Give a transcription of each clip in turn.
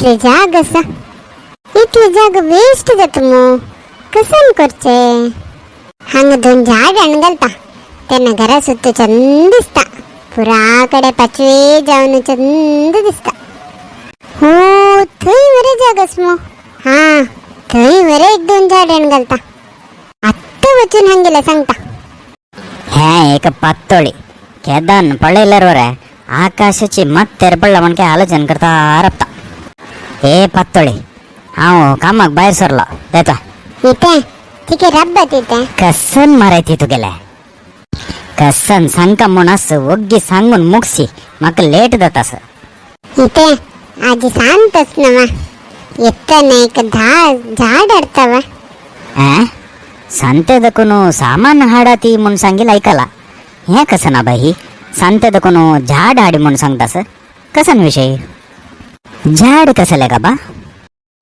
इतली जाग आसा, इतली जाग वेस्ट जाता मू. कसन करचे? हांगा दोन झाड हाडून घालता तेन्ना घरा सुद्दां चंद दिसता. पुरा कडे पाचवे जावन चंद दिसता. हो, थंय बरें जाग आसा मू. हा, थंय बरें एक दोन झाड हाडून घालता. आत्तां वचून हांगेलें सांगता. हे एक पातोळी केदान पळयल्यार बरें आकाशाची मात्तेर पडला म्हण काय आलोचन करता रपता. हे पातोळी, हांव कामाक भायर सरलो देता. इथे ठीक आहे, रब्बत इथे. कसन मारायती तुगेले, कसन सांगका म्हूण आस. वग्गी सांगून मुगसी, म्हाका लेट जातास. इथे आजी सांतच नवा येताना एक धा झाड हाडतावा. आ सांतेदकून सामान हाडाती म्हूण सांगील ऐकला. हें कसं ना बाई, सांतेदकून झाड हाडी म्हूण सांगतास, कसन विशय? झाड कसले का बा?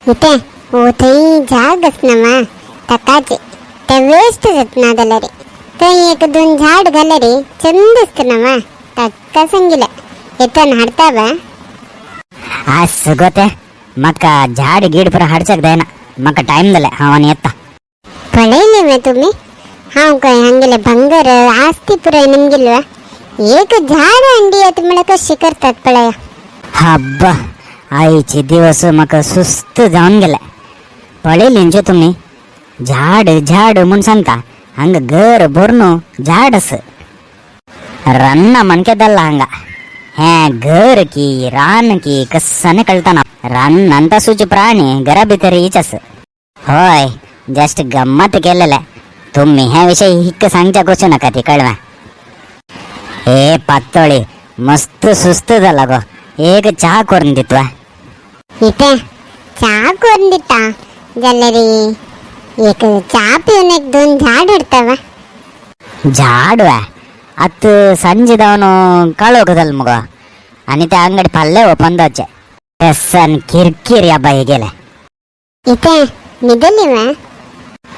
इथे ओ थंय जाग आसना ताकाचे ते वेस्ट जातना जाल्यार थंय एक दोन झाड घाल्यार चंद दिसता नवा. ताका सांगिले येताना हाडता बा. आस गो, ते म्हाका झाड गीड पुरा हाडच्याक जायना. म्हाका टायम जाले, हांव आनी येता. पळयली वे तुमी, हांव काय हांगेले भंगर आस्ती पुराय निमगिल्वा? एक झाड हांडी येत म्हळ्यार कशी करतात पळया. हब्बा, आयचे दिवस म्हाका सुस्त जावन गेले. पळयली तुमी, झाड झाड म्हूण सांगता, हांगा घर भरून झाड आस. रन्ना म्हणके दल्ला हांगा. हें घर की रान की कस्साने कळतना. रान अंतासूचे प्राणी घरा भितर हीच आस. हय, जस्ट गम्मत केलेले. तुम्ही ह्या विषयी हिक्क सांगच्या कशू नका ती कळवा. हे पातोळी, मस्त सुस्त जाला गो. एक चहा करून दितवा. इथे चा करून दिता जाल्यार एक चा पिवन एक दोन झाड हाडता. झाड वा? आत संजे जावन काळोख जाल मुगो आनी त्या अंगडी फाल्ले ओपन जावचे. सन किरकिर या बाई गेले. इथे निदली वा?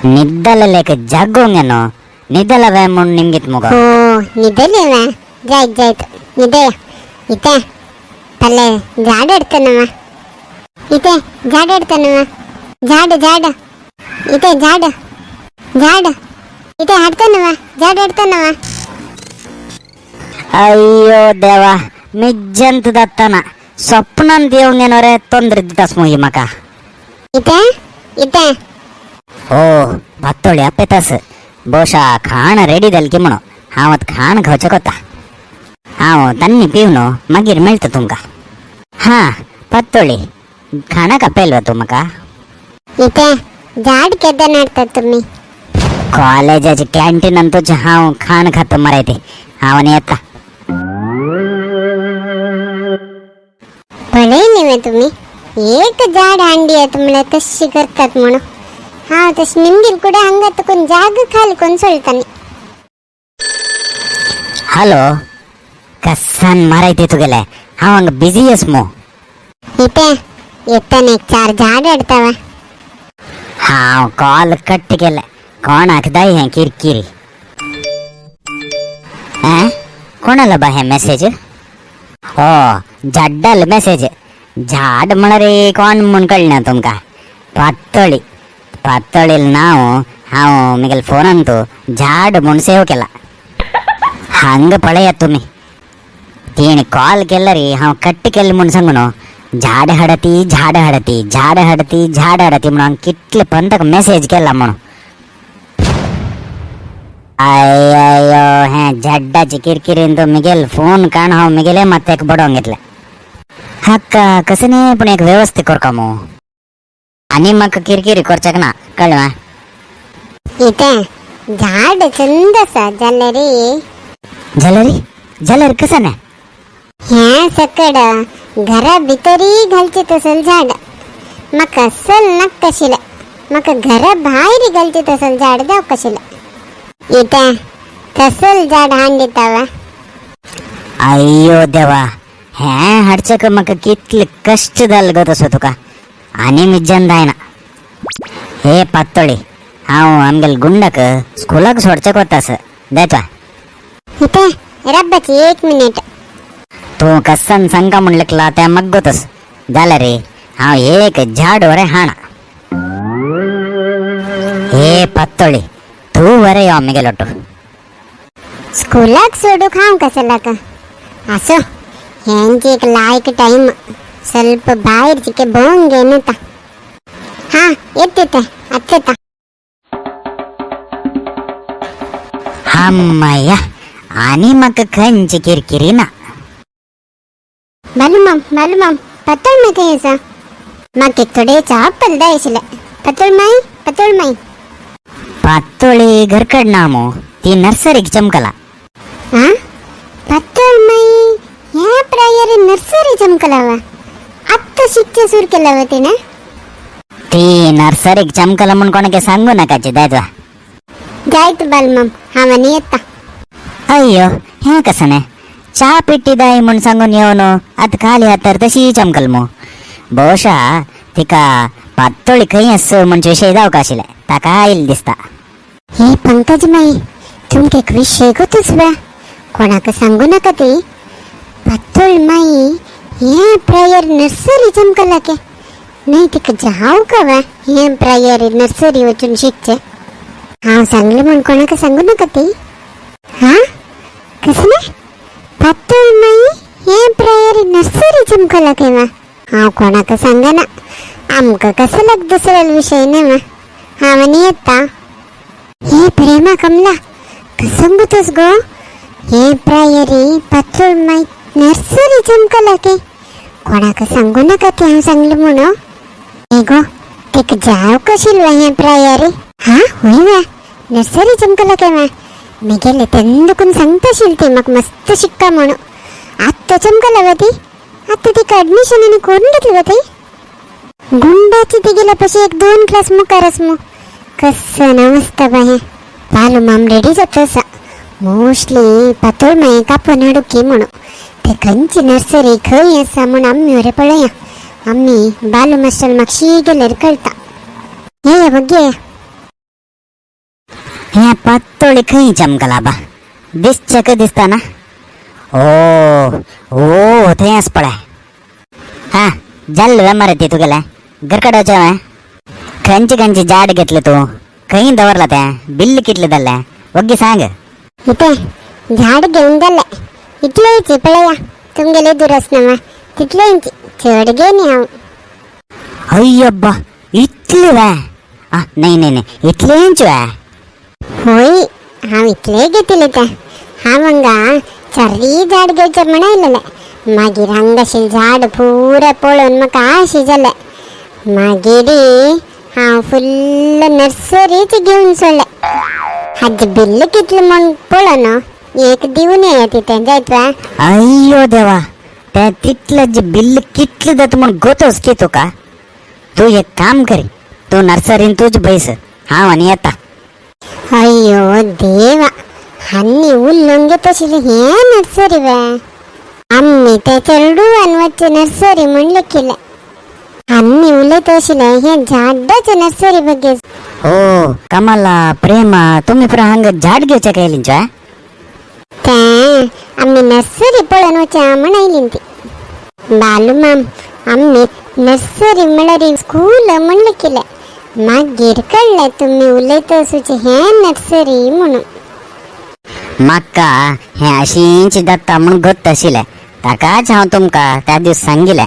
निದ್ದलेक जग्गोंगेनो निದ್ದಲವೇ म्हूण निमगीत मुगो. हो, निदली वा? जायत जायत, निदया. इथे फाल्यां झाड हाडटना. इथे झाड हाडटना. झाड झाड, इथे झाड झाड, इथे हाडटना, झाड हाडटना. अय्यो देवा, मिज्जंत दत्ताना स्वप्नान देवंगेनोरे ತೊಂದ್ರೆ दितास मुगी म्हाका. इथे इथे. हो, पातोळी अपेतास. ಬಹುಶಃ खाण रेडी जाल की म्हणून. हांव आतां खाण खावचें कोता. हांव तन्नी पिवन मागीर मेळटा तुमकां. हा पातोळी, खाणाक आपयलो तूं म्हाका. इथे झाड केन्ना हाडटात तुमी? कॉलेजाचे कॅन्टीनान तुजें हांव खाण खाता मरे ते. हांव आनी येता. पळयली वे तुमी, एक झाड हांडी येत म्हळ्यार कशी करतात म्हणून. हांव तशें निमगील कुडे हांगा तुकून जाग खाली कोण सोडटानी. हॅलो, कसान मारायते तुगेले, हांव हांगा बिजी आस मू. इथे येताना एक चार झाड हाडतावा. हांव कॉल कट केले. कोणाक जाय हें किरकिरी? आ कोणाला बा हें मेसेज? हो, झाड्डाल मेसेज. झाड म्हळ्यार कोण म्हूण कळना तुमकां? पातोळी. पातोळील नांव हांव मिगेल फोनांतू झाड म्हूण सेव केला. हांगा पळयात तुमी, तिणें कॉल केल्यार हांव कट केलें म्हूण सांगू न्हू. झाड हाडती, झाड हाडती, झाड हाडती, झाड हाडती म्हणून कितले पंताक मेसेज केला म्हणून. अय्यो, हें झाडाची किरकिरीन तो मिगेल फोन काण हांव मिगेले माथ्याक बडोवंक घेतलें. हाका कसं पण एक व्यवस्थित करका मू. आनी म्हाका किरकिरी करच्याक ना, कळ्ळें? इथे झाड चंद आसा जाल्यार. जाल्यार? जाल्यार कसं ना? ह्या सकड घरा भितरय घालचे तसल झाड म्हाका असल नाका आशिल्लें. म्हाका घरा भायर घालचे तसल झाड जावंक आशिल्लें. इथे तसल झाड हाडून दिता. अय्यो देवा, हें हाडच्याक म्हाका कितले कश्ट जाले गो तसो तुका. आनी मिज्जान जायना. हे पातोळी, हांव आमगेले गुंडाक स्कुलाक सोडच्याक वतास, देता. इथे रब्बाची एक मिनिट. तूं कसान सांगा म्हण लेकला त्या मग्गोतस जाल्यार रे. हांव एक झाड वरे हाणा. हे पत्तोळी तूं वरे यो मिगेलोटू. स्कूलाक सोडूक हांव कसलाक असो हेंचे एक लायक टाइम ಸ್ವಲ್ಪ ಬಾಯಿರ್ ಚಿಕ್ಕೆ ಬೋಂಗ್ ಏನಂತ. ಹಾ ಎತ್ತಿತ್ತೆ ಅತ್ತೆತ್ತ. अम्मय्या आनी म्हाका खंयची किरकिरी ना. बालू माम, बालू माम, पतोळ माई खंय आसा? म्हाका एक थोडे चापल जाय आशिल्लें. पतोळ माई, पतोळ माई. पातोळी घरकड ना मो, ती नर्सरीक चमकला. हा पतोळ माई ह्या प्रायर नर्सरी चमकलावा? आत्ता शिकचे सुरू केला वा तिने? ती नर्सरीक चमकला म्हूण कोणाक सांगू नाकाची दायजवा. जायत बालमाम, हांव आनी येता. अय्यो हें कसं न्ही, च्या पेटी दाय म्हूण सांगून येवन आतां खाली हातार तशी चमकल मू. बहुशा तिका पातोळी खंय आस म्हणचे विशय जावंक आशिल्लें, ताका आयिल्लें दिसता. हे पंकज माई, तुमकां एक विशय गोतूच बा, कोणाक सांगू नाका. ती पत्तोळ माई हे प्रायर नर्सरी चमकला के नाही, तिका जाव का वा हे प्रायर नर्सरी वचून शिकचे. हांव सांगलें म्हूण कोणाक सांगू नाका ती. हा कसं ना पत्तोळ माई हे प्रायर नर्सरी चमकला के वा, हांव कोणाक सांगना. आमकां कसं लाग दुसऱ्या विशय न्ही वा. हांव आनी येता. हे प्रेमा कमला, कसं गोतोस गो, हे प्रायरी पातळ माई नर्सरी चमकला की? कोणाक सांगू नाका ती हांव सांगलें म्हणून. हे गो, तेका जाव कशी वा हे प्रायरी? हा होय वा, नर्सरी चमकला काय वा? मेगेले तेन्ना कोण सांगता आशिल्ली ती म्हाका मस्त शिक्का म्हणून. आत्तां चमकला वा ती? आत्तां तिका ॲडमिशन आनी करून घेतली वा ती? गुंडाची तिगेल्या पशी एक दोन क्लास मुखार आस मू. कसं ना मस्त बा हें. बालू माम रेडी जाता आसा. मोस्टली पातोळ माई कापून हाडूं की म्हणून. ते खंयची नर्सरी खंय आसा म्हूण आमी वरे पळया. आमी बालू मास्टर मागशी गेल्यार कळटा. ये बघ. हें पातोळी खंय चमकला बा? दिसचेक दिसता ना. ओ ओ थंय आस पळय. हा जाल्लें वे मरे ती तुगेलें घरकड वचें हांवें. खंयची खंयची झाड घेतलें तूं, खंय दवरलां तें, बिल्ल कितलें जाल्लें वग्गी सांग. इथे झाड घेवन जालें इतलेंच पळया. तुमगेले दुरस ना तितलेंच, चड घेन हांव. अय्यब्बा इतलें वे? आ नाही नाही नाही, इतलेंच वे? होय, हांव इतलें घेतिल्लें तें. हांव हांगा चारय झाड घेवचें म्हण आयलेलें. मागीर हांगाशें झाड पुरें पळोवन म्हाका आशें जालें. मागीर हांव फुल्ल नर्सरीच घेवन सोडलें. हाजें बिल्ल कितलें म्हूण पळोवन एक दिवन येया तितें जायत वा? अय्यो देवा, तें तितलें जे बिल्ल कितलें जाता म्हूण गोतोच की तुका. तूं एक काम करी, तूं नर्सरीन तूंच बैस, हांव आनी येता. अय्यो देवा, आनी उलोवंक घेता आशिल्लें हें नर्सरी वे? आमी ते चेडवान वचचें नर्सरी म्हूण लेखिल्लें. आमी उलयता आशिल्लें हें झाडाचें नर्सरी बगे. ओ कमला, प्रेमा, तुमी पुरा हांगा झाड घेवच्या काय? तें आमी नर्सरी पळोवन वचया म्हण आयलीं ती. बालू माम, आमी नर्सरी म्हळ्यार स्कूल म्हण लेखिल्लें. मागीर कळ्ळें तुमी उलयता आसूचें हें नर्सरी म्हणून. म्हाका हें अशींच जाता म्हूण गोत्त आशिल्लें, ताकाच हांव तुमकां त्या दीस सांगिल्लें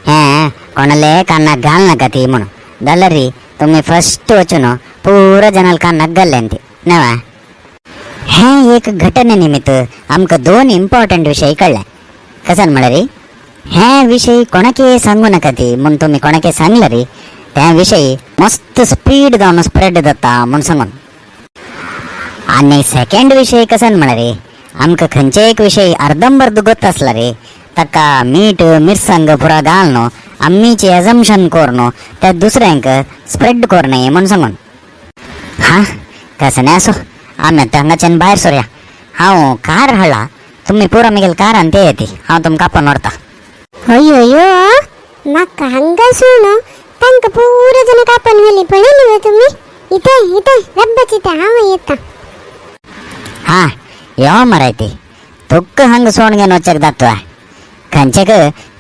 हें कोणाले कानाक घाल नाका ती म्हणून. जाल्यार तुमी फस्ट वचून पुरो जनाल कानाक घाल्लें ती न्हय. हें एक घटने निमित्त आमकां दोन इम्पॉर्टंट विशय कळ्ळे. कसन म्हळ्यार हें विशय कोणाकय सांगू नाका ती म्हूण तुमी कोणाकय सांगले रे, त्या विशय मस्त स्पीड जावन स्प्रेड जाता म्हूण सांगून. आनी सेकंड विशय कसन म्हळ्यार आमकां खंयचे एक विशय अर्दंबर्द गोत आसला रे, ताका मीठ मिरसांग पुरा घालून आमीचे एजम्पशन करून त्या दुसऱ्यांक स्प्रेड करूं नये म्हूण सांगून. हा कसं आसूं, आमी आतां हांगाच्यान भायर सोरया. हांव कार हाडला, तुमी पुरा मागीर कारान ते येती, हांव तुमकां आपोवन व्हरता. अय्यो, म्हाका हांगा सोडून तांकां पुरो जाण कापून व्हेली पळयली वे तुमी? इथे इथे रब्बाची इथे हांव येता. हा यो मरे ती तुका हांगा सोडून घेवन वचक जाता खंयचेक.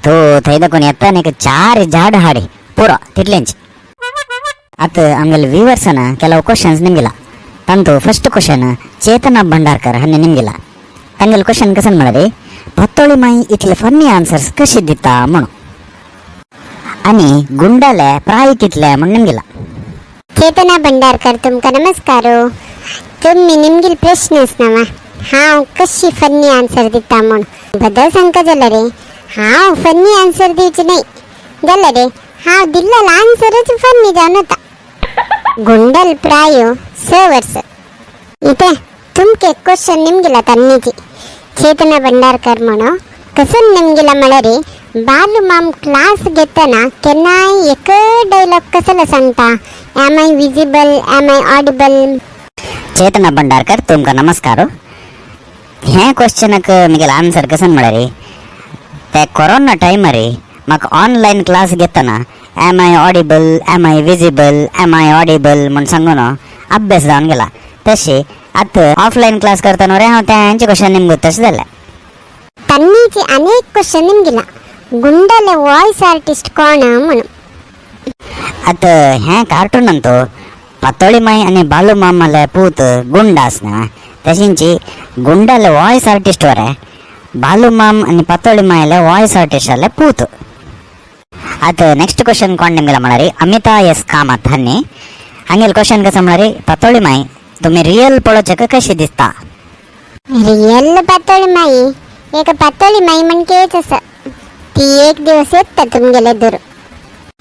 तूं थंय दाखोवन येता न्ही चार झाड हाडी. पुरो तितलेंच. आतां आमगेले व्यूवर्सान ಕೆಲವು ಕ್ವಶನ್ಸ್ ನಿಮಗಿಲ್ಲ. ತಂತು ಫಸ್ಟ್ ಕ್ವಶನ್ ಚೇತನ ಭಂಡಾರ್ಕರ್ ಹನ್ನೆ ನಿಮಗಿಲ್ಲ. ತಂಗೆಲ್ ಕ್ವಶನ್ ಕಸನ್ ಮಾಡರಿ, ಪತ್ತೋಳಿ ಮಾಯಿ ಇಟ್ಲೆ ಫನ್ನಿ ಆನ್ಸರ್ಸ್ ಕಶಿ ದಿತ್ತಾ म्हणून आणि गुंडाले प्राय कितले म्हण निमगिला. चेतना भंडारकर, तुमकां नमस्कार. तुम्ही निमगिल प्रश्न नावा, हांव कशी फन्नी आन्सर दिता म्हूण. बद्दल सांगता जाल्यार रे, हांव फन्नी आन्सर दिवचे न्हय जाल्यार रे, हांव दिल्लो आन्सरच फन्नी जावन वता. गुंडल प्राय 6 वर्स. इथे तुमके क्वेश्चन निमगिला तन्नीची चेतना भंडारकर म्हणून. कसन निमगिला म्हळ्यार, बालू माम क्लास घेतना केन्नाय एक डायलॉग कसलो सांगता, "Am I visible? Am I audible?" Chetana Bhandarkar, तुमकां नमस्कार. हें क्वेश्चनाक म्हगेलें आन्सर कसन म्हळ्यार, ते कोरोना टायमार म्हाका ऑनलायन क्लास घेतना "Am I audible? Am I visible? Am I audible?" म्हूण सांगून अभ्यास जावन गेला. तशें आतां ऑफलायन क्लास करतना रे हांव तेंचे क्वेश्चन निमगूत तशें जालें. तन्नीची अनेक क्वेश्चन निमगिला, गुंडले वॉयस आर्टिस्ट कोण म्हणून. आतां हें कार्टून अंतू पातोळी माई आनी बालू मामाले पूत गुंड आसना, तशींची गुंडाले वॉयस आर्टिस्ट वरे बालू माम आनी पातोळी मायले वॉयस आर्टिस्ट आले पूत. आतां नेक्स्ट क्वेश्चन कोण निमगेला म्हळ्यार अमिता एस कामत हांणी. हांगेले क्वेश्चन कसं म्हळ्यार, पातोळी माई तुमी रियल पळोवच्याक कशी दिसता? रियल पातोळी माई एक पातोळी माई म्हणकेच आसा. ती एक दिवस येता तुमगेले दूर.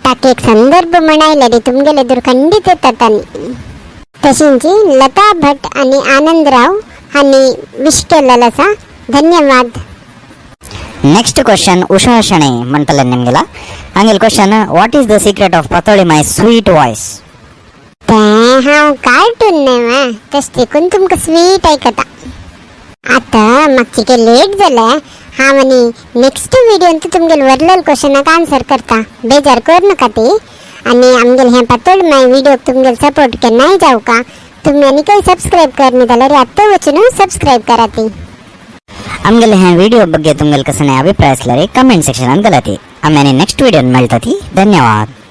ताका एक संदर्भ म्हणायले तुमगेले दूर खंडित येतात. आनी तशींची लता भट आणि आनंदराव हांणी विश केलेलो आसा. धन्यवाद. नेक्स्ट क्वेश्चन उषा शणै म्हणटले निमगेला. हांगेले question, "What is the secret of Pattoli Mai sweet voice?" तें हांव कार्टून न्हय, तशें देखून तुमकां स्वीट आयकता. आतां म्हाका चिके लेट जालें. हांव आनी नेक्स्ट व्हिडियोन तुमगेले वरलेले क्वेश्चनाक आन्सर करता. बेजार कर नाका ती. आनी आमगेले हें पातोळी माय व्हिडियोक तुमगेले सपोर्ट केन्नाय जावका. तुमी आनी काही सबस्क्रायब करनी जाल्यार आत्तां वचून सबस्क्रायब करा ती. आमगेले हे ವಿಡಿಯೋ ಬಗ್ಗೆ तुमगेले कसने ಅಭಿಪ್ರಾಯ असल्यार कमेंट सेक्शनात घालाती. आमी आनी नेक्स्ट व्हिडियोन मेळटाती. धन्यवाद.